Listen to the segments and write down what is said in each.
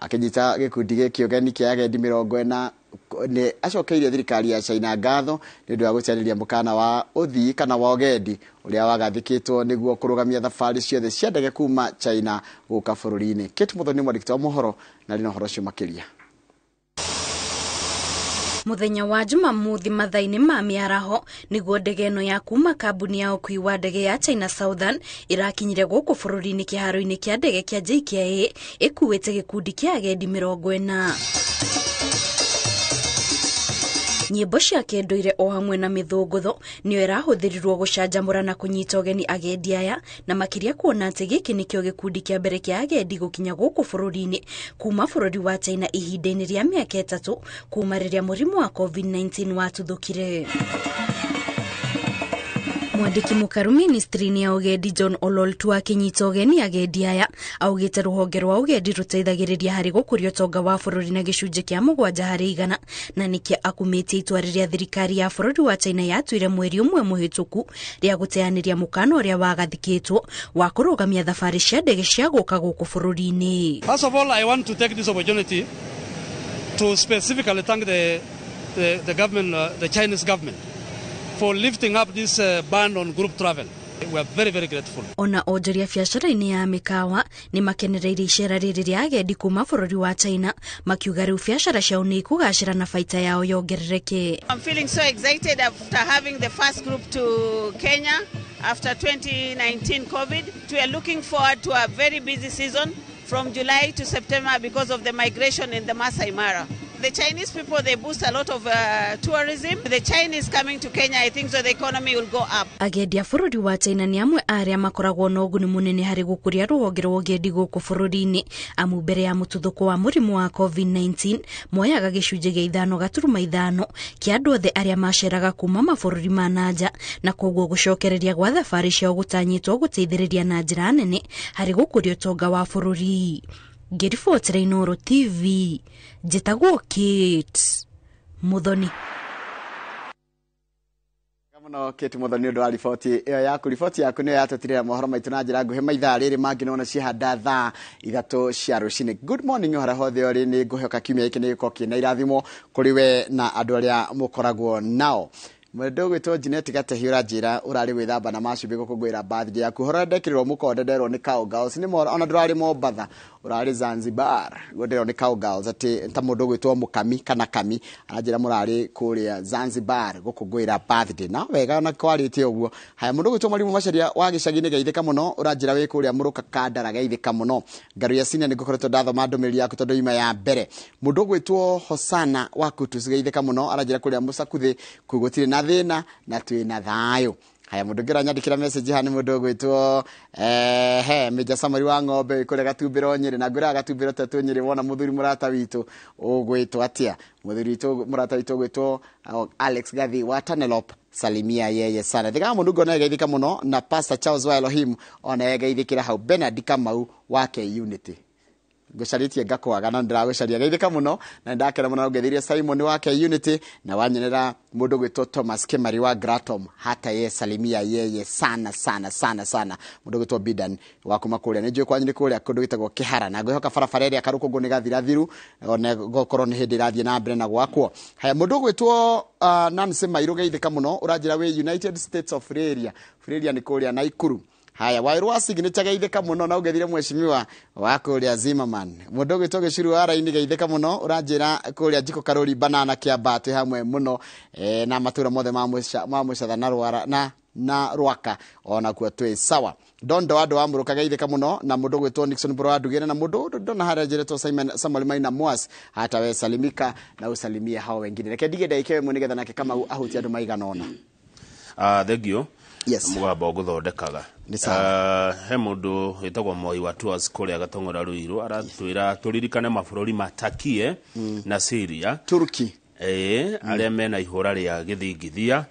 Akĩnyita gĩkundi gĩkĩ ũgeni kĩa agendi 40 nĩ acokeirie thirikari ya China ngatho nĩ ũndũ wa gũcanĩria mũkana wa ũthii kana wa ũgendi ũrĩa wagathĩkĩtwo nĩguo kũrũgamia thabarĩ ciothe cia ndege kuma China gũka bũrũri-inĩ. Kate Muthoni nĩ mwandĩki wa mohoro na arĩ na ũhoro ũcio makĩria. Muthenya wa Jumamothi mathaa-inĩ ma mĩaraho nĩguo ndege ĩno ya kuma kambuni ya ũkui wa ndege ya China Southern ĩrakinyire gũkũ bũrũri-inĩ kĩharo-inĩ kĩa ndege kĩa JKIA ĩkuĩte gĩkundi kĩa agendi 40. Nyĩmbo cia kĩndũire o hamwe na mĩthũngũtho nĩyo ĩrahũthĩrirwo gũcanjamũra na kũnyita ũgeni agendi aya, na makĩria kuona atĩ gĩkĩ nĩkĩo gĩkundi kĩa mbere kĩa agendi gũkinya gũkũ bũrũri-inĩ kuma bũrũri wa China ihinda-inĩ rĩa mĩaka 3 kuma rĩrĩa mũrimũ wa COVID-19 watuthũkire. Mwandĩki mũkaru ministry-inĩ ya ũgendi John Ololtu akĩnyita ũgeni agendi aya augĩte rũhonge rwa ũgendi rũteithagĩrĩria harĩ gũkũria ũtonga wa bũrũri na gĩcunjĩ kĩa 7%, na nĩkĩo akumĩtie itua rĩrĩa thirikari ya bũrũri wa China yatuire mweri ũmwe mũhĩtũku rĩa gũteanĩria mũkana ũrĩa wagathĩkĩtwo wa kũrũgamia thabarĩ cia ndege cia gũka gũkũ bũrũri-inĩ. First of all, I want to take this opportunity to specifically thank the government, the Chinese government, for lifting up this ban on group travel. We are very, very grateful. Ona onjoria biacara-inĩ ya mĩkawa nĩ makenereire icera rĩrĩ rĩa agendi kuma bũrũri wa China, makiuga rĩu biacara ciao nĩ ikũgacĩra na baita yao yongerereke. I'm feeling so excited after having the first group to Kenya after 2019 COVID. We are looking forward to a very busy season from July to September because of the migration in the Masai Mara. The Chinese people, they boost a lot of tourism. The Chinese coming to Kenya, I think so the economy will go up. Agendi a bũrũri wa China nĩ amwe arĩa makoragwo na ũguni mũnene harĩ gũkũria rũhonge rwa ũgendi gũkũ bũrũri-inĩ, amu mbere ya mũtuthũko wa mũrimũ wa COVID-19 moyaga gĩcunjĩ gĩa 5.5 kĩa andũ othe arĩa maceraga kuma mabũrũri ma na nja, na koguo gũcokereria gwa thabarĩ ciao gũtanyĩtwo gũteithĩrĩria na njĩra nene harĩ gũkũria ũtonga wa bũrũri. Ngĩribotera Inooro TV, njĩtagwo Kate Muthoni. Mũno Kate Muthoni ũndũ wa riboti ĩyo yaku. Riboti yaku nĩyo yatũtirĩra mohoro maitũ na njĩra nguhĩ maithaa rĩrĩ mangĩ nona cihanda thaa 3 cia rũcinĩ. Good morning harĩa hothe ũrĩ, nĩ ngũhoka kiumia gĩkĩ nĩ gĩkorwo kĩna irathimo kũrĩ we na andũ arĩa mũkoragwo nao. Mũndũ ũgwĩtwo Jeanette Gatehi ũranjĩra ũrarĩ gwĩthamba na macumbĩ gũkũngũĩra birthday yaku. Ũhoro ndekĩrĩrwo mũkonde nderwo nĩ Cowgirls nĩ mora, ona ndũrarĩ Mombatha, ũrarĩ Zanzibar. Guo nderwo nĩ Cowgirls atĩ ta mũndũ ũgwĩtwo Mũkami kana Kami aranjĩra mũrarĩ kũrĩa Zanzibar gũkũngũĩra birthday. Na wega ona kwarĩte ũguo. Haya, mũndũ ũgwĩtwo Mwalimu Macharia wa gĩcagi-inĩ geithĩka mũno, ũranjĩra wĩ kũrĩa Mũrũka Kandara geithĩka mũno. Ngaru ya Senior nĩngũkoretwo ndathoma ndũmĩrĩri yaku tondũ yuma ya mbere. Mũndũ ũgwĩtwo Hosana wa Kutus geithĩka mũno, aranjĩra kũrĩa Mũcakuthĩ kũu gũtirĩ na thĩna na twĩna thayũ. Haya, mũndũ ũngĩ ũranyandĩkĩra message haha nĩ mũndũ ũgwĩtwo he Major Samuel wa ng'ombe wĩ kũrĩa Gatumbĩro Nyĩrĩ, na ngwĩraga Gatumbĩro Tetũ Nyĩrĩ wona mũthuri mũrata witũ ũgwĩtwo atĩa? Mũthuri witũ mũrata witũ ũgwĩtwo Alex Gathi wa Tanelop, salimia yeye sana. Thiga mũndũ ngona geithĩka mũno na Pastor Charles wa Elohim ona geithĩkĩra hau Bernard Kamau wa K Unity. Ngũcarĩtie ngakwaga na ndĩragũcaria geithĩka mũno na ndakena mũno ngeithirie Simon wa K Unity na wanyonera mũndũ gwĩtwo Thomas Kimari wa Gratom, hata ye salimia yeye sana sana sana sana. Mũndũ gwĩtwo Bidan wa kuma kũrĩa nĩ njũĩ kwanyu nĩ kũrĩa kũndũ gwĩtagwo Kĩhara, na ngwĩhoka barabara ĩrĩa karũkũngũ nĩ gathirathiru ona gũkorwo nĩ hĩndĩ ĩrathiĩ na mbere na gwakwo. Haya, mũndũ gwĩtwo Nancy Mairũ geithĩka mũno, ũranjĩra wĩ United States of Australia. Australia nĩ kũrĩa Naikuru. Haya, Wairũ wa Signature geithĩka mũno na ũngethire mheshimiwa wa kũrĩa Zimmerman. Mũndũ ũgwĩtwo Gĩcuru wa Raini geithĩka mũno, ũranjĩra kũrĩa Njiko Karũri Banana Kĩambaa twĩ hamwe mũno, na matũra mothe ma Mũcatha na Rwara na Rwaka ona kuo twĩ sawa. Dondo wa andũ wa Mũrũka geithĩka mũno na mũndũ ũgwĩtwo Nixon Mbũrũ wa Ndugĩre na mũndũ ndona harĩa njĩrĩtwo Simon Samuel Maina Mwas, hata we salimika na usalimie hao wengine. Reke ndige ndagĩka ĩmwe nĩgetha nake Kamau ahutie andũ maigana ũna. Thank you. Yes. Mũgambo ngũthondekaga. Nĩ sawa. He mũndũ wĩtagwo Moi wa Tours kũrĩa Gatong'ora Ruiru aratwĩra tũririkane mabũrũri ma Turkey na Syria. Turkey. Arĩa mena ihũra rĩa gĩthingithia,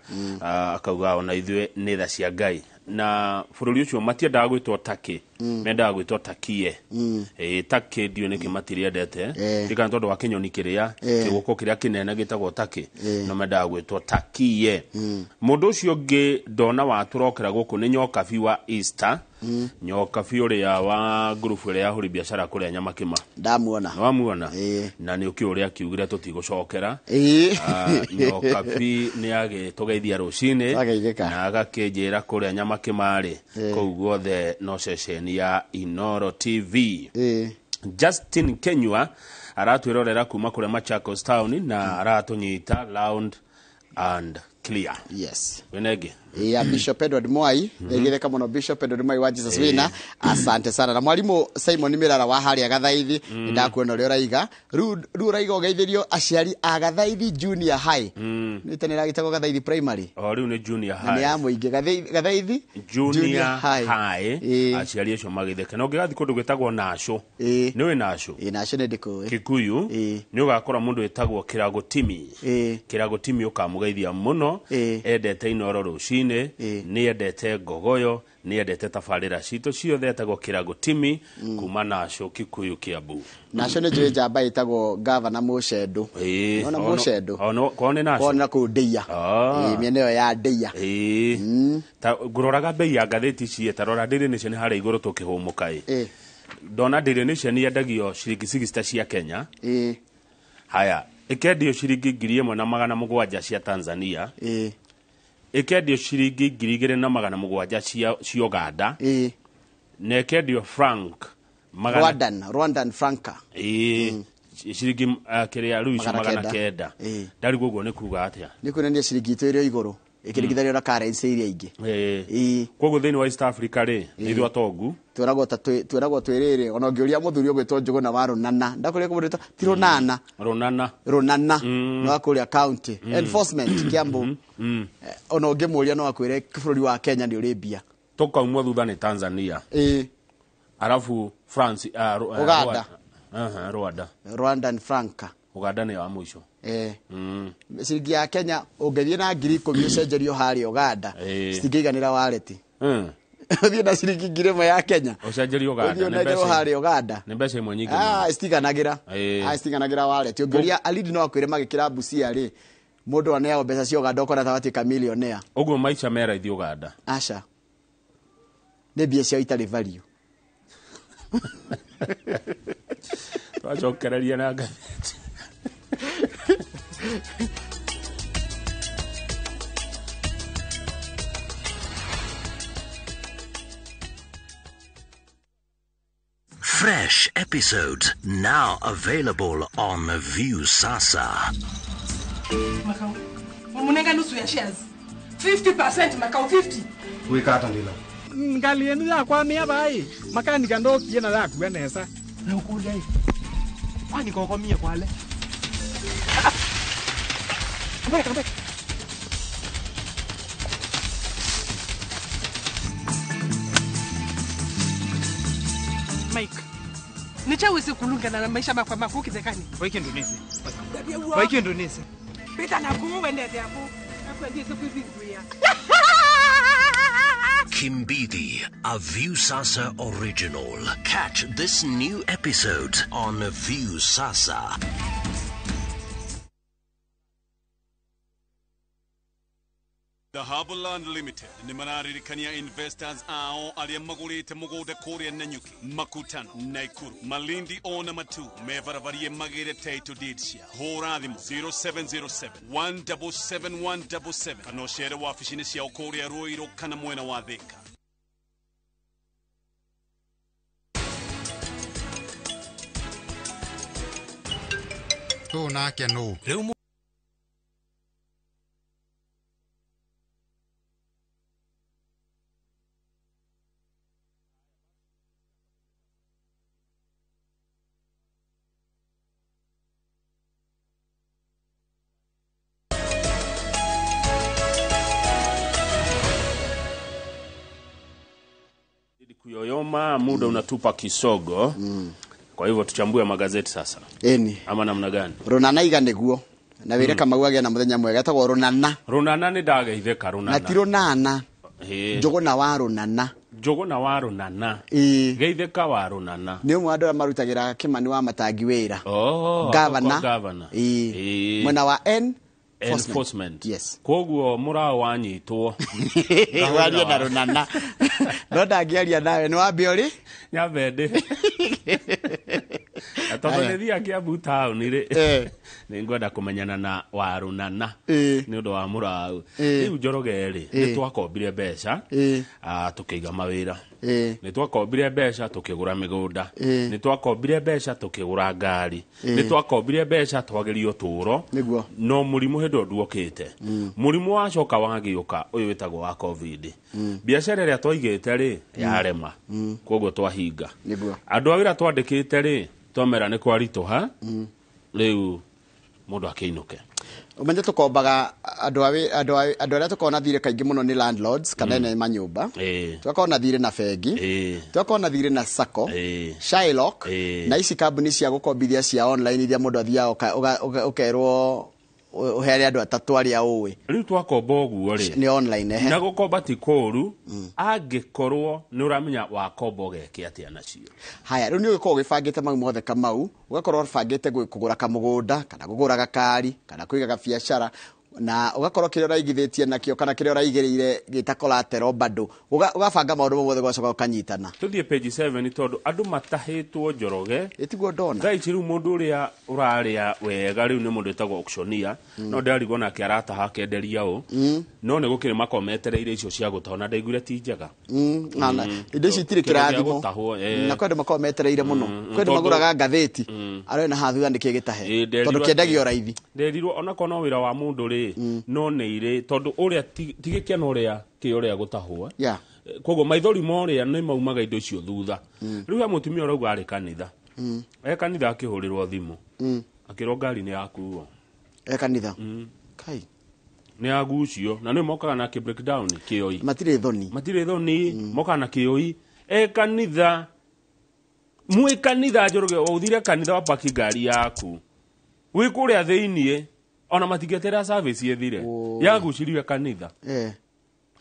akauga ona ithuĩ nĩ tha cia Ngai. Na bũrũri ũcio matiendaga gwĩtwo Turkey, mendaga gwĩtwo Turkey. Turkey ndiũĩ nĩkĩ matirĩendete, ndikana tondũ wa kĩnyoni kĩrĩa, kĩgũkũ kĩrĩa kĩnene gĩtagwo Turkey, no mendaga gwĩtwo Turkey. Mũndũ ũcio ũngĩ ndona watũrokera gũkũ nĩ Nyokabi wa Easter. Nyokabi ũrĩa wa ngurubu ĩrĩa ya hũri biacara kũrĩa Nyamakĩma. Ndamuona. Nĩwamuona? Ĩĩ. Na nĩ ũkĩ ũrĩa akiugire tũtigũcokera. Ĩĩ. Nyokabi nĩ agĩtũgeithia rũcinĩ Ageithĩka. na agakĩnjĩra kũrĩa Nyamakĩma rĩ, Ĩĩ. kũu guothe no ceceni ya Inoro TV. Ĩĩ. Justin Kenyua aratwĩrorera kuma kũrĩa Machakos town na aratũnyita loud and clear. Yes. Wĩna ĩngĩ? Ya Bishop Edward Mwai, mm muno Bishop Edward Mwai wa Jesus Wina, asante sana. Na mwalimu Simon Mirara wa harĩa Gathaithi, mm. Ndakuona ũrĩa ũraiga rĩu ũraiga ũgeithĩrio aciari a Gathaithi Junior High. Nĩ tene ĩragĩtagwo Gathaithi Primary. O rĩu nĩ junior Na nĩ high. ya mũingĩ. Gathaithi Junior high. Ĩĩ. Aciari acio magĩtheke na ũngĩgathiĩ kũndũ gwĩtagwo Nacũ. Ĩĩ. Nĩ wĩ Nacũ? Ĩĩ, nacio nĩ ndĩkũĩ. Kikuyu. Ĩĩ. Nĩ ũgakora mũndũ wĩtagwo Kĩragũtimi. Ĩĩ. Kĩragũtimi ũkamũgeithia mũno. Ĩĩ. Endete Inoro rũcinĩ, Ĩĩ. nĩ endete Ngogoyo, nĩ endete tabarĩra citũ ciothe, etagwo Kĩragũtimi kuma Nacũ, Kikuyu, Kiambu. Nacio nĩ njũĩ njamba ĩtagwo Gavana Mũcendũ. Ĩĩ. Nona Mũcendũ. Kwao nĩ Nacũ. Kwao na kũu Ndĩia. Ah. Ĩĩ, mĩena ĩyo ya Ndĩia. Ĩĩ. Ta ngũroraga bei ya ngathĩti ici, ta rora Daily Nation harĩa igũrũ tũkĩhũmũka ĩ. Ĩĩ. Ndona Daily Nation yendagio ciringi 60 cia Kenya. Ĩĩ. Haya, ĩkendio ciringi 1700 cia Tanzania. Ĩĩ. Ĩkendio ciringi 2700 cia Uganda. Ĩĩ. Na ĩkendio franc magana Rwandan franca. Ĩĩ, ciringi kĩrĩa rĩu icio Magana magana kenda. kenda. Ĩĩ. Ndarigwo ũguo nĩ kuga atĩa. Nĩ kuonania ciringi itũ ĩrĩ o igũrũ ĩkĩringithanio na currency iria ingĩ. Ĩĩ. Ĩĩ. Koguo thĩinĩ wa East Africa rĩ, nĩ ithuĩ atongu. Twĩragwo ta twĩragwo twĩrĩrĩ, ona ũngĩũria mũthuri ũgwĩtwo Njũgũna wa Rũnana, ndakũrĩa kũmũndũ ti Rũnana. Rũnana. Rũnana no akũrĩa county enforcement Kiambu. Ona ũngĩmũria no akwĩre bũrũri wa Kenya nĩ ũrĩ mbia. Tũkaumwo thutha nĩ Tanzania. Ĩĩ. Alafu France, Uganda. Rwanda. Rwandan franca. Uganda nĩ wa mũico. Eh. Ciringi ya Kenya ũngĩthiĩ na 10,000 ũcenjerio harĩa Uganda, Ĩĩ. citingĩiganĩra wallet. Ũthiĩ na ciringi 1,000 ya Kenya, Ũcenjerio Uganda. ũthiĩ Nĩ ũnengerwo mbeca. harĩa Uganda. Nĩ mbeca imwe nyingĩ mũno. Ah, citiganagĩra. Ĩĩ. Ah, citiganagĩra wallet. Ũngĩũria Alidi no akwĩre magĩkĩra Busia rĩ, mũndũ aneagwo mbeca cia Uganda ũkona ta watuĩka millionaire. Ũguo maica me raithi Uganda. Aca. Nĩ mbia ciao itarĩ value. Twacokereria na ngathĩti. Fresh episodes now available on View Sasa. Makau. Wamunenga nusu ya shares. 50% Makau, 50. Wikata ndila. Ngali yenu yakwamia bai makanika ndokie na yakua nesa. Na ukulia hii. Kwani kokomie kwale. Mbeka mbeka. Mike. Nichawezi kulungana na maisha makwa makuki zekani. Waiki Indonesia. Waiki Indonesia. Pita na kuwendete hapo. Akwendise kuivinguya. Kimbidi, a View Sasa original. Catch this new episode on View Sasa. The Harborland Limited nĩ mararirikania investors ao arĩa magũrĩte mũgũnda kũrĩa Nanyuki, Makutano, Naikuru, Malindi ona Matu mebarabariĩ magĩre title deed cia. Hũra thimũ 0707 177 177 kana ũcere wabici-inĩ ciao kũrĩa Ruiru kana mwena wa Thika. Tũ nake nũ. Rĩu Kuyoyoma, muda unatupa kisogo. Kwa hivyo tuchambue magazeti sasa. Ĩni. Ama namna gani? Rũnana iga nĩguo. Na wĩre Kamau agĩe na mũthenya mwega etagwo Rũnana. Rũnana nĩ ndageithĩka Rũnana. Na ti Rũnana. Ĩĩ. Njũgũna wa Rũnana. Njũgũna wa Rũnana. Ĩĩ. Geithĩka wa Rũnana. Nĩ ũmwe wa andũ arĩa marutagĩra Kĩmani wa Matangi wĩra. Oh, Gavana. gavana. Ĩĩ. Ĩĩ. Mwena wa N Enforcement. Yes. Koguo mũrao wanyitwo warie na rũnana no ndangĩaria nawe nĩ wambe ũrĩ nyambe ndĩ Na tondũ Aya. nĩ thiaga Kiambu taũni rĩ, Eh. nĩ ngwenda kũmenyana na warũnana Eh. nĩ ũndũ wa mũrau. Eh. Rĩu Njoroge rĩ, Eh. nĩ twakombire mbeca, Eh. tũkĩiga mawĩra, Eh. nĩ twakombire mbeca tũkĩgũra mĩgũnda, Eh. nĩ twakombire mbeca tũkĩgũra ngari, Eh. nĩ twakombire mbeca twagĩria ũtũũro. Nĩguo. No mũrimũ hĩndĩ ĩyo nduokĩte. Mũrimũ wacoka wagĩũka ũyũ wĩtagwo wa COVID, biacara ĩrĩa twaigĩte rĩ yarema, koguo twahinga. Nĩguo. Andũ a wĩra twandĩkĩte rĩ twamera nĩ kwaritũha, rĩu mũndũ akĩinũke. Ũmenye tũkombaga andũ a wĩ- andũ a- andũ arĩa tũkoragwo na thirĩ kaingĩ mũno nĩ landlords kana ene manyũmba, tũgakorwo na thirĩ na bengi, tũgakorwo na thirĩ na sacco, Shylock, na ici kambuni cia gũkombithia cia online iria mũndũ athiaga ũkerwo ũheane andũ atatũ arĩa ũĩ. Rĩu twakomba ũguo rĩ, Nĩ online, ehe. Na gũkomba ti kũũru angĩkorwo nĩ ũramenya wakomba ũgeke atĩa nacio. Haya, rĩu nĩ ũgĩkorwo ũgĩbangĩte mau mothe kamau, ũgakorwo ũbangĩte kũgũra kamũgũnda kana kũgũra gakari kana kũiga gabiacara, na ũgakorwo kĩrĩa ũraigithĩtie nakĩo kana kĩrĩa ũraigĩrĩire gĩta collateral bado. Ũgabanga maũndũ mau mothe ũgacoka ũkanyitana. Tũthiĩ page 7 tondũ andũ matahĩtwo, Njoroge. Ĩtiguo ndona. Thaa ici rĩu mũndũ ũrĩa ũrarĩa wega rĩu nĩ mũndũ wĩtagwo auctioneer, no ndĩrarigwo nake arataha akenderia ũ, no nĩ gũkĩrĩ makoragwo metereire icio cia gũtahwo na ndaiguire ti njega. Indo ici itirĩ Kĩndũ gĩa kĩrathimo. gũtahwo, Na kwĩ andũ makoragwo metereire mũno. Kwĩ andũ magũraga ngathĩti arĩa haha thutha nĩkĩ gĩtahe, Nderirwo tondũ atĩ- kĩendagio raithi. Nderirwo onakorwo no wĩra wa mũndũ rĩ, no nĩ irĩ tondũ ũrĩa ti gĩkeno ũrĩa kĩ ũrĩa gũtahwo. Koguo maithori ma ũrĩa nĩ maumaga indo icio thutha. Rĩu he mũtumia ũrauga arĩ kanitha, e kanitha akĩhũrĩrwo thimũ, akĩrwo ngari nĩ yakuo. E kanitha? Kai. Nĩ yagucio na nĩ mokaga na kĩ breakdown kĩoi. Matirĩ thoni. Matirĩ thoni, mokaga na kĩoi e kanitha, mwĩ kanitha, Njoroge, ũthire kanitha wapaki ngari yaku wĩ kũrĩa thĩiniĩ, ona matingĩeterera service ĩthire, yaguciriwe kanitha.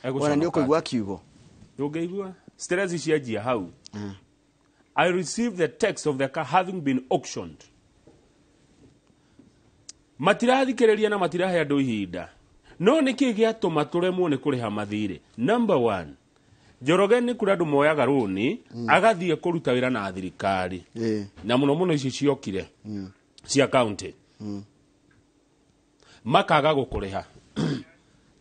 Ona nĩ ũkũigua kiugo. Ndũngĩigua stress cianjia hau. I received the text of the car having been auctioned. Matirathikĩrĩria na matirahe andũ ihinda. No nĩ kĩĩ gĩatũma tũremwo nĩ kũrĩha mathirĩ? Number one, Njoroge, nĩ kũrĩ andũ moyaga rũni agathiĩ kũruta wĩra na thirikari, na mũno mũno ici ciokire cia county, makaga gũkũrĩha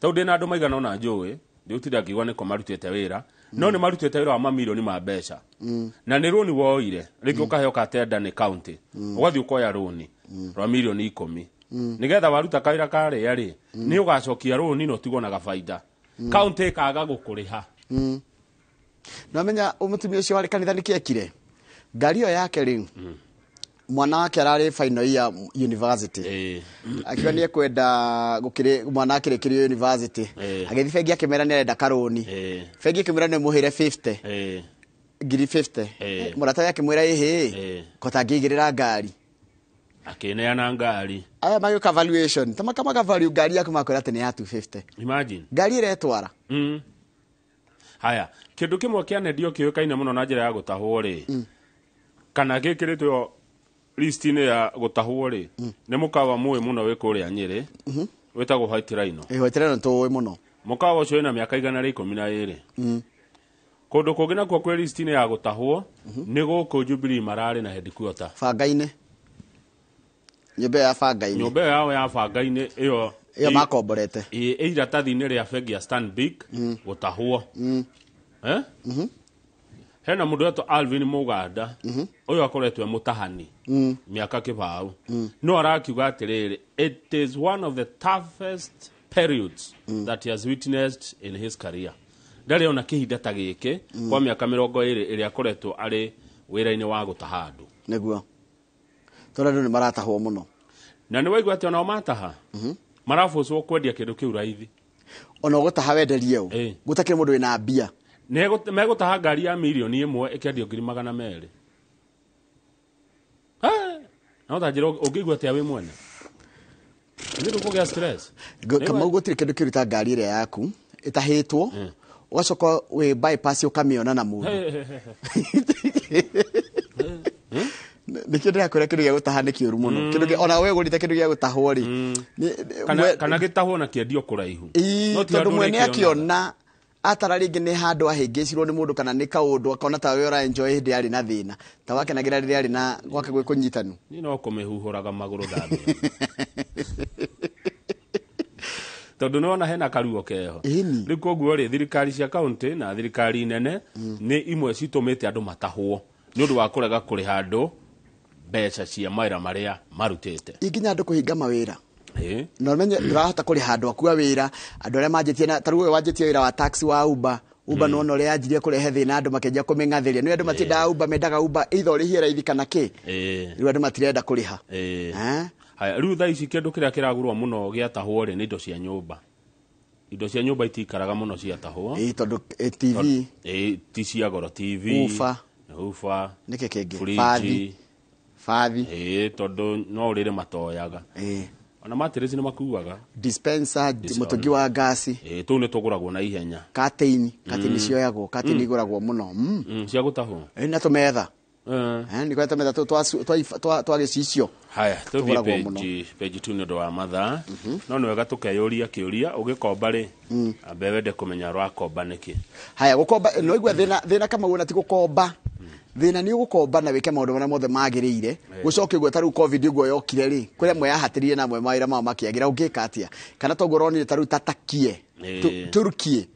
tondũ ndĩna andũ maigana ũna njũĩ ndĩũtinda ngiuga nĩko marutĩte wĩra, no nĩ marutĩte wĩra wa mamirioni ma mbeca, na nĩ rũni woire rĩngĩ ũkaheo katenda nĩ county, ũgathiĩ ũkoya rũni rwa mirioni 10 nĩgetha waruta kawĩra karĩa rĩ nĩ ũgacokia rũni na ũtigwo na gabaida, county ĩkaga gũkũrĩha. Namenya mũtumia ũcio warĩ kanitha nĩkĩ ekire ngari ĩyo yake rĩu, mwana wake ararĩ final year university, akiuga nĩ ekwenda gũkĩrĩ mwana akĩrĩkĩrio university. Agĩthiĩ bengi akĩmera nĩ arenda karũni. Bengi ĩkĩmwĩra nĩ mũhĩre 50 ngiri 50. Mũrata we akĩmwĩra ĩhĩ kota angĩigĩrĩra ngari. Akĩneana ngari. Aya magĩũka valuation ta makamaga value ngari yaku makwĩra atĩ nĩ ya 250. Imagine. Ngari ĩretwara. Haya, kĩndũ kĩmwe kĩanendio kĩũĩkaine mũno na njĩra ya gũtahwo rĩ, kana gĩkĩrĩtwo list-inĩ ya gũtahwo rĩ, nĩ mũkawa mũĩ mũno wĩ kũrĩa Nyĩrĩ wĩtagwo White Rhino. White Rhino tũĩ mũno. Mũkawa ũcio wĩna mĩaka 112. Kũndũ kũngĩ nakuo kwĩ list-inĩ ya gũtahwo nĩ gũkũ Jubilee mararĩ na headquarter. Banga-inĩ, nyũmba ĩyo ya banga-inĩ. Nyũmba ĩyo yao ya banga-inĩ ĩyo. Ĩyo makomborete. Ĩ iratathi-inĩ rĩa bengi ya Stanbic gũtahwo. Eh? Hena mũndũ wetwo Alvin Mũganda, ũyũ akoretwo e mũtahani mĩaka kĩbaũ, no arakiuga atĩrĩrĩ, it is one of the toughest periods that he has witnessed in his career. Ndarĩ ona kĩhinda ta gĩkĩ kwa mĩaka 20 ĩrĩa akoretwo arĩ wĩra-inĩ wa gũtaha andũ. Nĩguo, tondũ andũ nĩ maratahwo mũno. Na nĩ waigua atĩ onao mataha marabũcwo kwendia kĩndũ kĩu raithi. Ona ũgũtaha wenderie ũ gũtakĩrĩ mũndũ wĩna mbia. Megũtaha ngari ya mirioni 1 ĩkendio ngiri 200. No ta njĩra ũngĩigua atĩa wĩ mwene nĩ ndũkũgĩa stress. Kamau, gũtirĩ kĩndũ kĩũru ta ngari ĩrĩa yaku ĩtahĩtwo ũgacoka wĩ bypass ũkamĩona na mũndũ. Nĩkĩo ndĩrakwĩra kĩndũ gĩa gũtaha nĩ kĩũru mũno. Kĩndũ ona we ũgũrĩte kĩndũ gĩa gũtahwo rĩ, kana gĩtahwo na kĩendio kũraihu. Tondũ mwene akĩona atara rĩngĩ nĩ handũ ahĩngĩcirwo nĩ mũndũ kana nĩ kaũndũ akona ta we ũra enjoy hĩndĩ yarĩ na thĩna, ta wakenagĩra rĩrĩa arĩ na gwake gwĩ kũnyitanu. Niĩ no kũmĩhuhũraga magũrũ thambia. Tondũ nĩwona hena karuo keho. Rĩu koguo rĩ, thirikari cia kaunti na thirikari nene nĩ imwe citũmĩte andũ matahwo nĩ ũndũ wa kũrega kũrĩha andũ mbeca cia mawĩra marĩa marutĩte. Inginya andũ kũhinga mawĩra. Na ũmenye ndũrahota kũrĩha andũ aku a wĩra, andũ arĩa manjĩtie na ta rĩu ũyũ wanjĩtie wĩra wa taxi wa Uber. Uber nĩwona ũrĩa yanjirie kũrehe thĩna andũ makĩanjia kũmĩng'athĩria. Nĩ andũ matiendaga Uber, mendaga Uber either ũrĩhie raithi kana kĩ. Rĩu andũ matirenda kũrĩha. Haya, rĩu thaa ici kĩndũ kĩrĩa kĩragũrwo mũno gĩatahwo rĩ nĩ indo cia nyũmba. Indo cia nyũmba itikaraga mũno ciatahwo. Tondũ TV. Ti cia goro, TV. Ufa. Ufa. Nĩkĩ kĩngĩ? Bathi. Bathi. Tondũ no ũrĩre matoyaga. Ona matirĩci nĩ makuaga. Dispenser, mũtũngi wa ngasi. Tũu nĩ tũgũragwo na ihenya. Curtain, curtain cioyagwo, curtain igũragwo mũno. Cia gũtahwo. Na tũmetha. Nĩ kwa tũmetha twa gĩcicio. Haya, tũthiĩ page 2 nĩ ũndũ wa mathaa. No nĩ wega tũkeyũria kĩũria ũgĩkomba rĩ, ambe wende kũmenya ũrakomba nĩkĩ. Haya, gũkomba no igua thĩna kama wona ti gũkomba. Thĩna nĩ ũgũkomba na wĩke maũndũ marĩa mothe magĩrĩire. Gũcoke ũguo ta rĩu COVID ũguo yokire rĩ, kũrĩ amwe yahatĩrĩire na amwe mawĩra mao makĩagĩra, ũngĩka atĩa? Kana toguo ũronire ta rĩu ta Turkey. Turkey.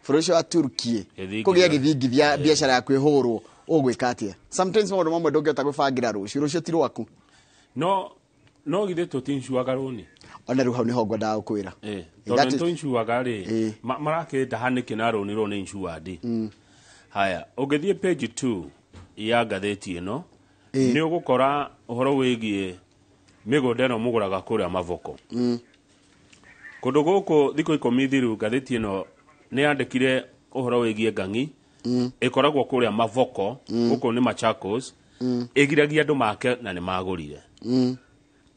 Bũrũri ũcio wa Turkey. Kũgĩa gĩthingithia biacara yaku ĩhũrwo, ũgwĩka atĩa? Sometimes maũndũ mamwe ndũngĩhota gwĩbangĩra rũciũ, rũciũ ti rwaku. No githĩ tũtincuaga rũni? Ona rĩu hau nĩho ngwendaga gũkwĩra. Tondũ nĩtũincuaga rĩ, marakĩndaha nĩkĩ na rũni rũu nĩ insured? Haya, ũngĩthiĩ page 2 ya ngathĩti ĩno, nĩ ũgũkora ũhoro wĩgiĩ mĩgũnda ĩno mũgũraga kũrĩa Mavoko. Kũndũ gũkũ thikũ 10 thiru ngathĩti ĩno nĩ yandĩkire ũhoro wĩgiĩ ng'ang'i ĩkoragwo kũrĩa Mavoko, gũkũ nĩ Machakos, ĩgiragia andũ make na nĩ magũrire.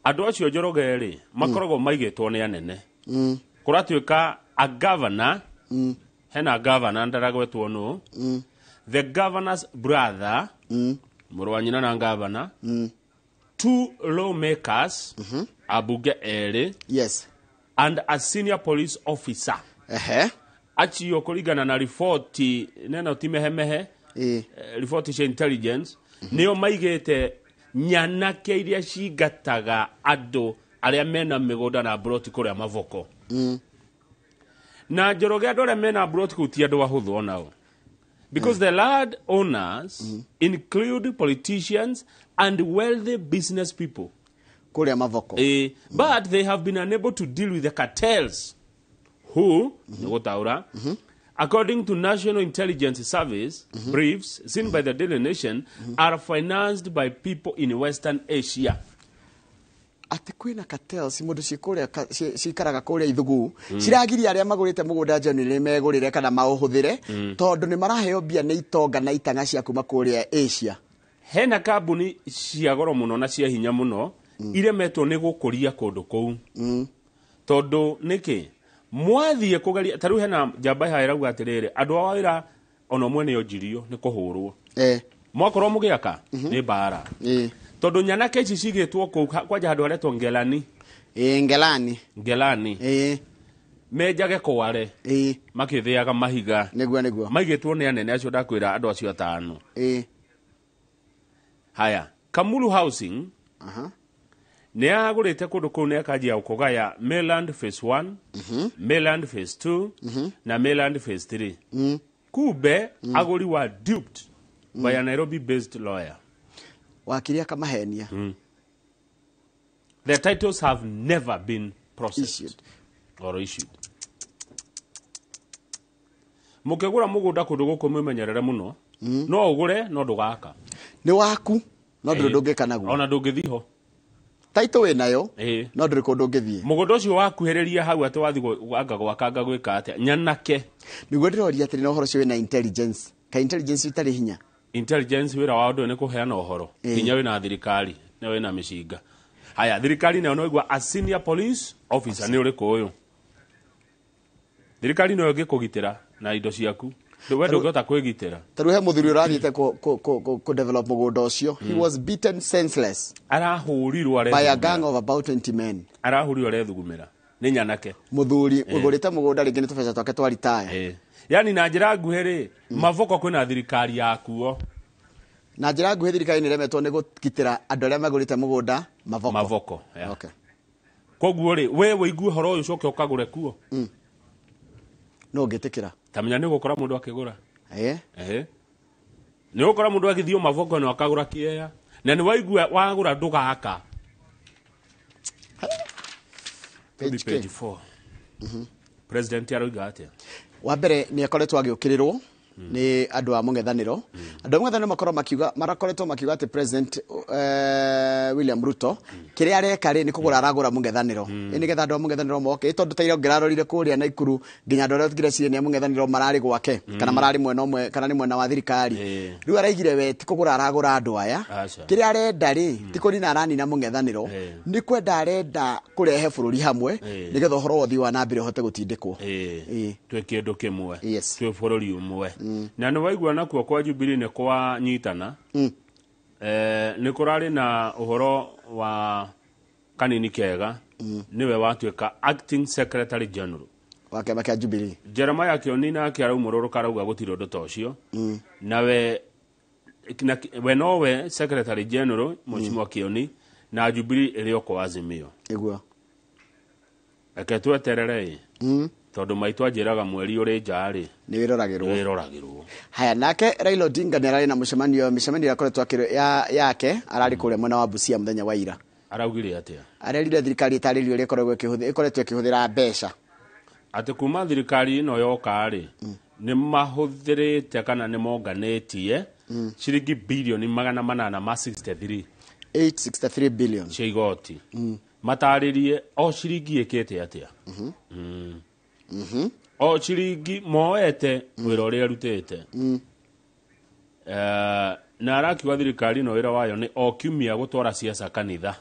Andũ acio Njoroge rĩ, makoragwo maigĩtwo nĩ anene. Kũratuĩka a governor, hena governor ndaragwetwo nũ, the governor's brother, mũrũ wa nyina na governor, 2 lawmakers, ambunge erĩ, yes, and a senior police officer. Acio kũringana na riboti neno ti mehemehe, riboti cia intelligence, nĩo maigĩte nyanake iria cingataga andũ arĩa mena mĩgũnda na mburoti kũrĩa Mavoko. Na Njoroge andũ arĩa mena mburoti kũu ti andũ ahũthũ onao. Because the land owners include politicians and wealthy business people. Kũrĩa Mavoko. But they have been unable to deal with the cartels who, nĩgũtaũra, according to National Intelligence Service briefs seen by the Daily Nation, are financed by people in Western Asia. Atĩ kwĩna cartels mũndũ cikũrĩa cikaraga kũrĩa ithugu, ciragiria arĩa magũrĩte mũgũnda nja nĩ megũrĩre kana maũhũthĩre, tondũ nĩ maraheo mbia nĩ itonga na itang'a cia kuma kũrĩa Asia. Hena kambuni cia goro mũno na cia hinya mũno iremetwo nĩ gũkũria kũndũ kũu. Tondũ nĩkĩ? Mwathiĩ kũgeria ta rĩu hena njamba haha ĩrauga atĩrĩrĩ, andũ a wĩra ona ũmwe nĩ onjirio nĩ kũhũrwo. Mwakorwo mũgĩaka nĩ mbara. Tondũ nyanake ici cigĩtwo kũu kwanja handũ haretwo Ngelani. Ngelani. Ngelani. Menjage kware. Makĩthĩaga mahiga. Nĩguo nĩguo. Maigĩtwo nĩ anene acio ndakwĩra andũ acio atano. Haya, Kamulu Housing nĩ agũrĩte kũndũ kũu nĩ akanjia kũgaya Mainland Phase 1, Mainland Phase 2, na Mainland Phase 3. Kumbe agũri were duped by a Nairobi based lawyer. Wakiri akamahenia. The titles have never been processed issued. Or issued. Mũkĩgũra mũgũnda kũndũ gũkũ mwĩmenyerere mũno. No ũgũre no ndũgaka. Nĩ waku no ndũrĩ ndũngĩka naguo. Ona ndũngĩthiĩ ho. Title wĩnayo no ndũrĩ kũndũ ũngĩthiĩ. Mũgũnda ũcio wakuhĩrĩria hau atĩ wathiĩ anga gwakanga gwĩka atĩa nyanake. Nĩguo ndĩroria atĩrĩ na ũhoro ũcio wĩna intelligence. Ka intelligence ĩtarĩ hinya. Intelligence wĩra wa ũndũ nĩ kũheana ũhoro. Hinya wĩna thirikari na wĩna mĩcinga. Haya, thirikari nayo no ĩgua a senior police officer nĩ ũrĩkũ ũyũ. Thirikari nayo ĩngĩkũgitĩra na indo ciaku. We ndũngĩhota kwĩgitĩra. Ta rĩu he mũthuri ũrathiĩte kũ develop mũgũnda ũcio. He was beaten senseless arahũrirwo by a gang of about 20 men. Arahũrirwo arethugumĩra nĩ nyanake. Mũthuri ũgũrĩte mũgũnda rĩngĩ nĩ tũbeca twake twa ritaya. Yani na njĩra nguhĩ rĩ, Mavoko kwĩna thirikari yakuo. Na njĩra nguhĩ thirikari nĩ ĩremetwo nĩ kũgitĩra andũ arĩa magũrĩte mũgũnda Mavoko. Mavoko, yeah. Okay. Koguo rĩ, we wĩigue ũhoro ũyũ ũcoke ũkagũre kuo. No ũngĩtĩkĩra. Ta menya nĩ ũgũkora mũndũ akĩgũra. Nĩ ũgũkora mũndũ agĩthiĩ Mavoko na akagũra kĩea. Na nĩ waigua wagũra ndũgaka. Page 4. President aroiga atĩa? Wa mbere nĩ akoretwo agĩũkĩrĩrwo nĩ andũ a mũng'ethanĩro. Andũ a mũng'ethanĩro makorwo makiuga, marakoretwo makiuga atĩ President William Ruto kĩrĩa areka rĩ nĩ kũgũra aragũra mũng'ethanĩro. Ĩ nĩgetha andũ a mũng'ethanĩro moke, tondũ ta ira ũngĩrarorire kũrĩa Naikuru nginya andũ arĩa ngireciria nĩ a mũng'ethanĩro mararĩ gwake kana mararĩ mwena ũmwe kana nĩ mwena wa thirikari. Rĩu araigire we ti kũgũra aragũra andũ aya. Kĩrĩa arenda rĩ ti kũnina aranina mũng'ethanĩro, nĩ kwenda arenda kũrehe bũrũri hamwe nĩgetha ũhoro wa ũthii wa na mbere ũhote gũtindĩkwo. Twĩ kĩndũ kĩmwe, twĩ bũrũri ũmwe. Na nĩ waigua nakuo kwa Jubilee nĩ kwa nyitana. Nĩ kũrarĩ na ũhoro wa Kanini Kega, nĩwe watuĩka acting secretary general wa kĩama kĩa Jubilee. Jeremiah Kioni nake araumũrũrũka arauga gũtirĩ ũndũ ta ũcio. Nawe we nowe secretary general Mheshimiwa Kioni na Jubilee ĩrĩ o kwa Azimio. Ĩguo. Reke tweterere tondũ maitũ anjĩraga mweri ũrĩ nja rĩ nĩ wĩroragĩrwo. Wĩroragĩrwo. Haya, nake Raila Odinga nĩ ararĩ na mĩcemanio akoretwo yake ararĩ kũrĩa mwena wa Busia mũthenya wa ira. Araugire atĩa? Arerire thirikari ĩtarĩrie ũrĩa ĩkoretwo ĩkĩhũthĩra mbeca. Atĩ kuma thirikari ĩno yoka rĩ nĩ mahũthĩrĩte kana nĩ monganĩtie ciringi bilioni 863. 863 billion cia igoti. Matarĩrie o ciringi ĩkĩte atĩa. O ciringi moete wĩra ũrĩa arutĩte. Na arakiuga thirikari ĩno wĩra wayo nĩ o kiumia gũtwara ciaca kanitha.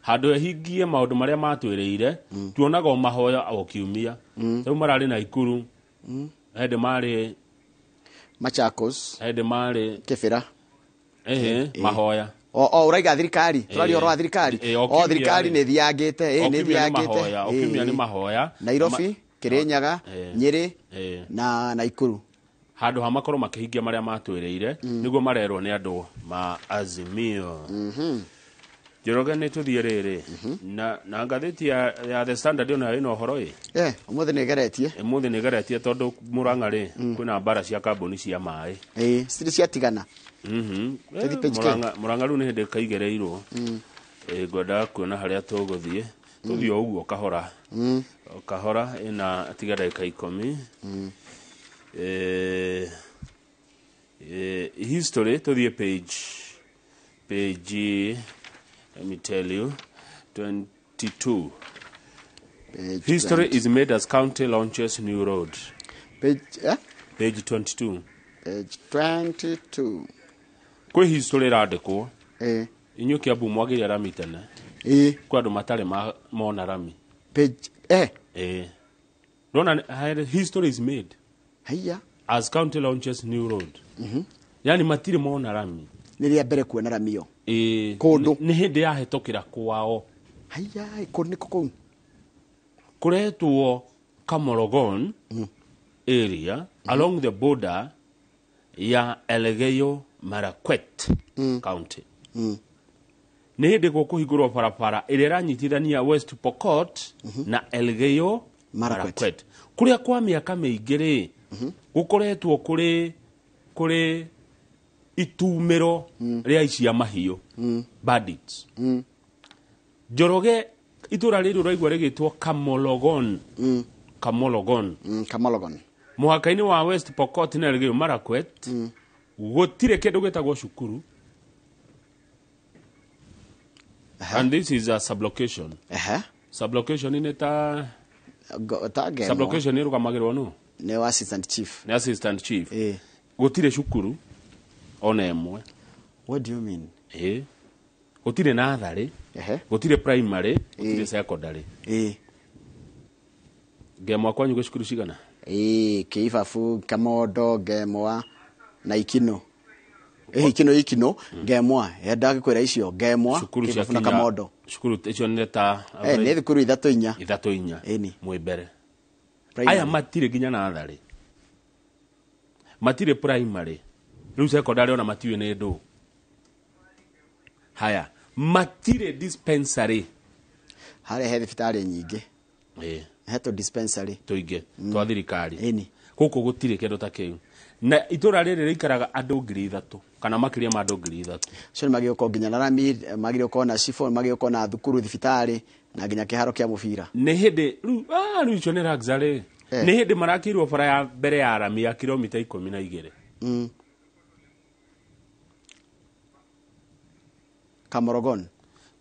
Handũ ĩhingie maũndũ marĩa matwĩrĩire, tuonaga o mahoya o kiumia. Rĩu mararĩ Naikuru, hĩndĩ marĩ Machakos, hĩndĩ marĩ Kĩbĩra. Mahoya. O ũraiga thirikari, tũraria ũhoro wa thirikari. O thirikari nĩ thiangĩte, nĩ thiangĩte. O kiumia nĩ mahoya. Nairobi, Kirinyaga, Nyĩrĩ na Naikuru. Handũ ha makorwo makĩhingia marĩa matwĩrĩire, nĩguo marerwo nĩ andũ ma Azimio. Njoroge nĩ tũthiĩ rĩrĩ na ngathĩti ya The Standard ona ĩna ũhoro ĩ. Ũmũthĩ nĩ ĩgeretie. Ũmũthĩ nĩ ĩgeretie tondũ Murang'a rĩ kwĩna mbara cia kambuni cia maĩ. Citirĩ ciatigana. Murang'a rĩu nĩ hĩndĩ kaigĩrĩirwo. Ngwendaga kuona harĩa tũgũthiĩ. Tũthiĩ o ũguo kahora. Kahora ĩna tiga ndagĩka 10. History tũthiĩ page let me tell you 22. Page History 20. Is made as county launches new road. Page, Page 22. Page 22. Kwĩ history ĩrandĩkwo. Inyuĩ Kiambu mwagĩire rami tene. Kwĩ andũ matarĩ mona rami. Page Ndona history is made. Haiya. As county launches new road. Yani matirĩ mona rami. Nĩ rĩa mbere kuona rami ĩyo. Kũndũ nĩ hĩndĩ yahetũkĩra kwao. Haiya, kũndũ nĩkũ kũu? Kũretwo Kamorogon area along the border ya Elgeyo Marakwet County. Nĩ hĩndĩ gũkũhingũrwo barabara ĩrĩa ĩranyitithania West Pokot na Elgeyo Marakwet. Kũrĩa kwa mĩaka mĩingĩ rĩ gũkoretwo kũrĩ itumĩro rĩa icia mahiũ, bandits. Njoroge itũra rĩrĩ ũraigua rĩgĩtwo Kamologon. Kamologon. Kamologon. Mũhaka-inĩ wa West Pokot na Elgeyo Marakwet gũtirĩ kĩndũ gĩtagwo cukuru. And this is a sublocation. Sublocation nĩ ta sublocation nĩ ĩrũgamagĩrĩrwo nũ? Nĩ assistant chief. Nĩ assistant chief. Gũtirĩ cukuru ona ĩmwe. What do you mean? Gũtirĩ natharĩ, gũtirĩ primary, gũtirĩ secondary. Ngemwa kwanyu gwĩ cukuru cigana? Ĩĩ, Kĩibabu, Kamondo, Ngemwa na Ikino. Ĩĩ, Ikino, Ikino, Ngemwa. Ndagĩkwĩra icio, Ngemwa, Cukuru cia Kĩibabu na kinya Kamondo. Cukuru icio nĩ ta Nĩ thukuru ithatũ inya. Ithatũ inya. Ĩni. Mwĩ mbere. Primary. Aya matirĩ nginya natharĩ. Matirĩ primary. Rĩu secondary ona matiũĩ nĩ ndũ. Haya, matirĩ dispensary. Harĩa he thibitarĩ nyingĩ. Ĩĩ. He tũ dispensary. Tũingĩ twa thirikari. Ĩni. Gũkũ gũtirĩ kĩndũ ta kĩu. Na itũra rĩrĩ rĩikaraga andũ 3,000 kana makĩria ma andũ 3,000. Acio nĩ magĩrĩirwo gũkorwo nginya na rami, magĩrĩirwo gũkorwo na cibũ, magĩrĩirwo gũkorwo na thukuru, thibitarĩ na nginya kĩharo kĩa mũbira. Nĩ hĩndĩ rĩu, rĩu icio nĩ luxury. Nĩ hĩndĩ marakĩirwo bara ya mbere ya rami ya kilomita 12. Kamorogon.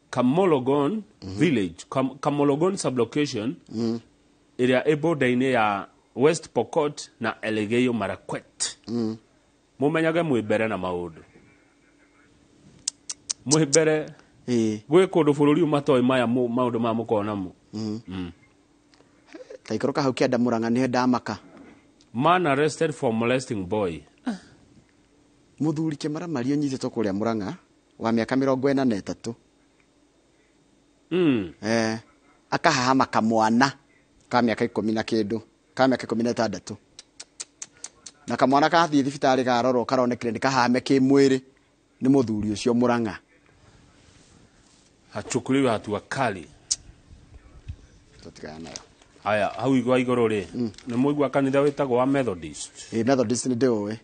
Kamologon village, Kamologon sublocation ĩrĩa ĩ border-inĩ ya West Pokot na Elgeyo Marakwet. Mũmenyage mwĩ mbere na maũndũ. Mwĩ mbere. Gwĩ kũndũ bũrũri ũyũ matoĩ maya maũndũ maya mũkoragwo namo. Ta ikũrũka hau kĩanda Mũrang'a nĩho ndamaka. Man arrested for molesting boy. Mũthuri kĩmaramari ũnyitĩtwo kũrĩa Mũrang'a wa mĩaka 43. Akahahama kamwana ka mĩaka ikũmi na kĩndũ, ka mĩaka 16. Na kamwana kathiĩ thibitarĩ karorwo karonekire nĩ kahame kĩmwĩrĩ nĩ mũthuri ũcio Mũrang'a. Hachukuliwe hatua kali. Tũtigana nayo. Haya, hau igwa igũrũ rĩ, nĩ mũigua kanitha wĩtagwo wa Methodist. Ĩ, Methodist nĩ ndĩũĩ.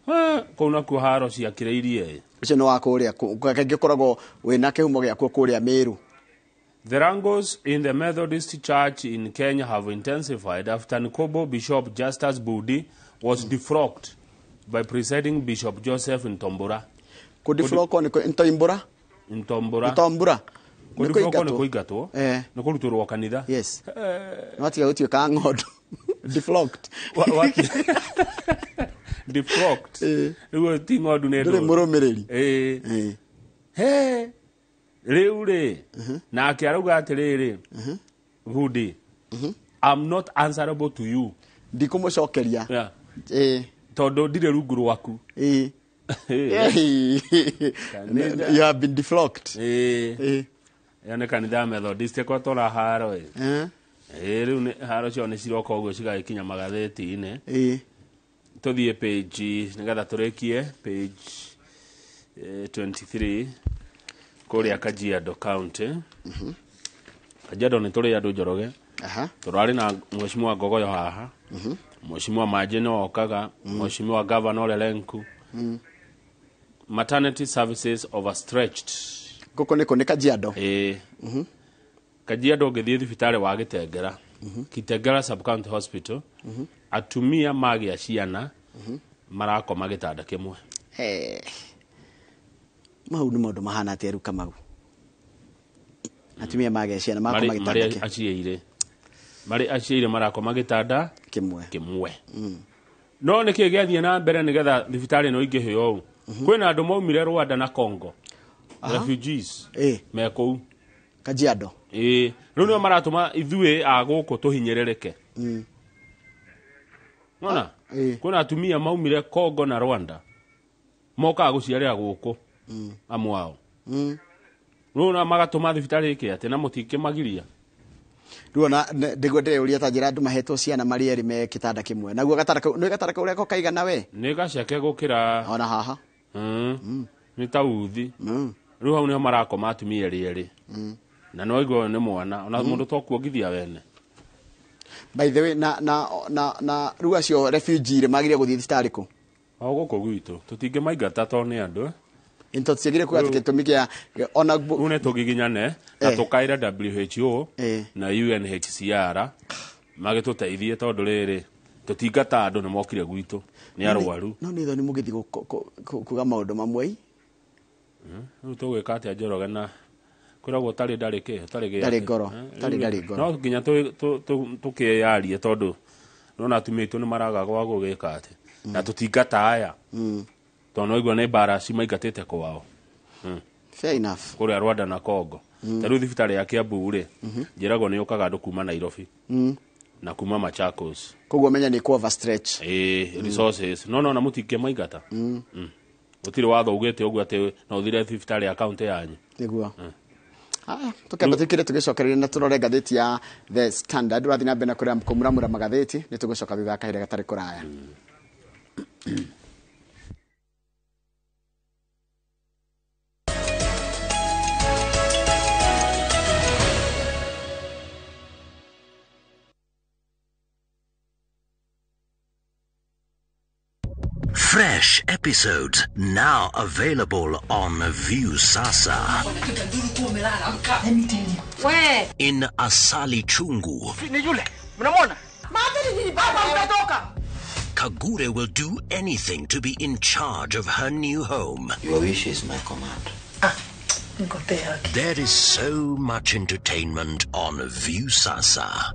Kũu nakuo haro ciakĩrĩirie. Ũcio nĩ wa kũrĩa, kaingĩ ũkoragwo wĩna kĩhumo gĩakuo kũrĩa Meru. The wrangles in the Methodist Church in Kenya have intensified after Nkobo Bishop Justus Budi was defrocked by presiding Bishop Joseph Ntombura. Kudifrokwo nĩ Ntombura? Ntombura. Ntombura. Nĩ Kudifrokwo nĩ kũingatwo. kũingatwo. Nĩ kũrutũrwo kanitha. Yes. Nĩ watiga gũtuĩka ng'ondu. Defrocked. Defrocked. Rĩu ti ng'ondu nĩ Ndũrĩ ndũru. mũrũmĩrĩri. He. Rĩu rĩ, nake arauga atĩrĩrĩ, Budi, I'm not answerable to you. Ndikũmũcokeria. Yeah. Tondũ ndirĩ rungu rwaku. You have been deflocked. Ĩyo nĩ kanitha ya Methodist ĩkwatwara haro ĩ. Rĩu nĩ haro cio nĩ ciroka ũguo cigagĩkinya magathĩti-inĩ. Tũthiĩ page nĩgetha tũrĩkie page 23 kũrĩa Kajiado County. Kajiado nĩ tũrĩ andũ Njoroge. Tũrarĩ na Mheshimiwa Ngogoyo haha. Mheshimiwa Manji nĩ okaga, Mheshimiwa Governor Ole Lenku. Maternity services overstretched. Gũkũ nĩ kũ? Nĩ Kajiado? Ĩĩ. Kajiado ũngĩthiĩ thibitarĩ wa Gĩtengera, Kitengela Sub-County Hospital, atumia magĩa ciana marakoma gĩtanda kĩmwe. Mau nĩ maũndũ mahana atĩa rĩu Kamau? Atumia magĩa ciana marakoma gĩtanda Marĩ kĩmwe. aciaire. Marĩ aciaire marakoma gĩtanda kĩmwe. Kĩmwe. No nĩ kĩĩ gĩathiĩ na mbere nĩgetha thibitarĩ ĩno ĩingĩhe ũũ? Kwĩna andũ maumire Rwanda na Congo. Refugees. Me kũu. Kajiado. Ĩĩ. Rĩu nĩo maratũma ithuĩ a gũkũ tũhinyĩrĩrĩke. Nona? Kwĩna atumia maumire Congo na Rwanda. Mokaga gũciarĩra gũkũ. Amwe ao. Rĩu na magatũma thibitarĩ ĩke atĩ na mũtingĩmagiria. Rĩu ona ndĩguo ndĩreuria ta njĩra andũ mahetwo ciana marĩ erĩ me kĩtanda kĩmwe. Naguo gatanda kau, nĩ gatanda kau ũrĩa kaigana we? Nĩ gaceke gũkĩra ona haha. Nĩ ta uthi. Rĩu hau nĩho marakoma atumia erĩ erĩ. Na no igua nĩ mwana, ona mũndũ to kuongithia wene. By the way, na rĩu acio refugee rĩ magĩrĩire gũthiĩ thibitarĩ kũ? O gũkũ gwitũ, tũtingĩmaingata tondũ nĩ andũ. Nĩ tũtiagĩrĩire kuga atĩ gĩtũmi kĩa ona Rĩu nĩ tũgiginyane na tũkaĩre WHO na UNHCR magĩtũteithie tondũ rĩrĩ tũtingata andũ nĩ mokire gwitũ nĩ arwaru. No nĩ thoni mũgĩthiĩ kuga maũndũ mamwe ii. Rĩu tũgwĩka atĩa Njoroge na kwĩragwo ũtarĩ ndarĩ kĩ, ũtarĩ gĩake. Ndarĩ ngoro, ũtarĩ ndarĩ ngoro. No nginya tũkĩyarie tondũ nĩwona atumia aitũ nĩ maraga gwa gũgĩka atĩ. Na tũtingata aya. Tondũ no igua nĩ mbara cimaingatĩte kwao. Fair enough. Kũrĩa Rwanda na Congo. Ta rĩu thibitarĩ ya Kiambu rĩ, njĩragwo nĩ yũkaga andũ kuma Nairobi. Na kuma Machakos. Koguo menya nĩ kũ overstretch. Ĩĩ, resources no na mũtingĩmaingata. Gũtirĩ watho ugĩte ũguo atĩ no ũthire thibitarĩ ya kaunti yanyu. Nĩguo. Haya, tukamba tukire tugicokereria na turore ngathĩti ya The Standard. Ũrathiĩ na mbere na kũrĩa kũmuramura magathĩti, nĩ tũgũcoka thutha wa kahinda gatarĩ kũraya. Fresh episodes now available on Viusasa. Let me tell you. We. In Asali Chungu, Ni yule. Mnamwona? Kagure will do anything to be in charge of her new home. Your wish is my command. Ngotea. There is so much entertainment on Viusasa.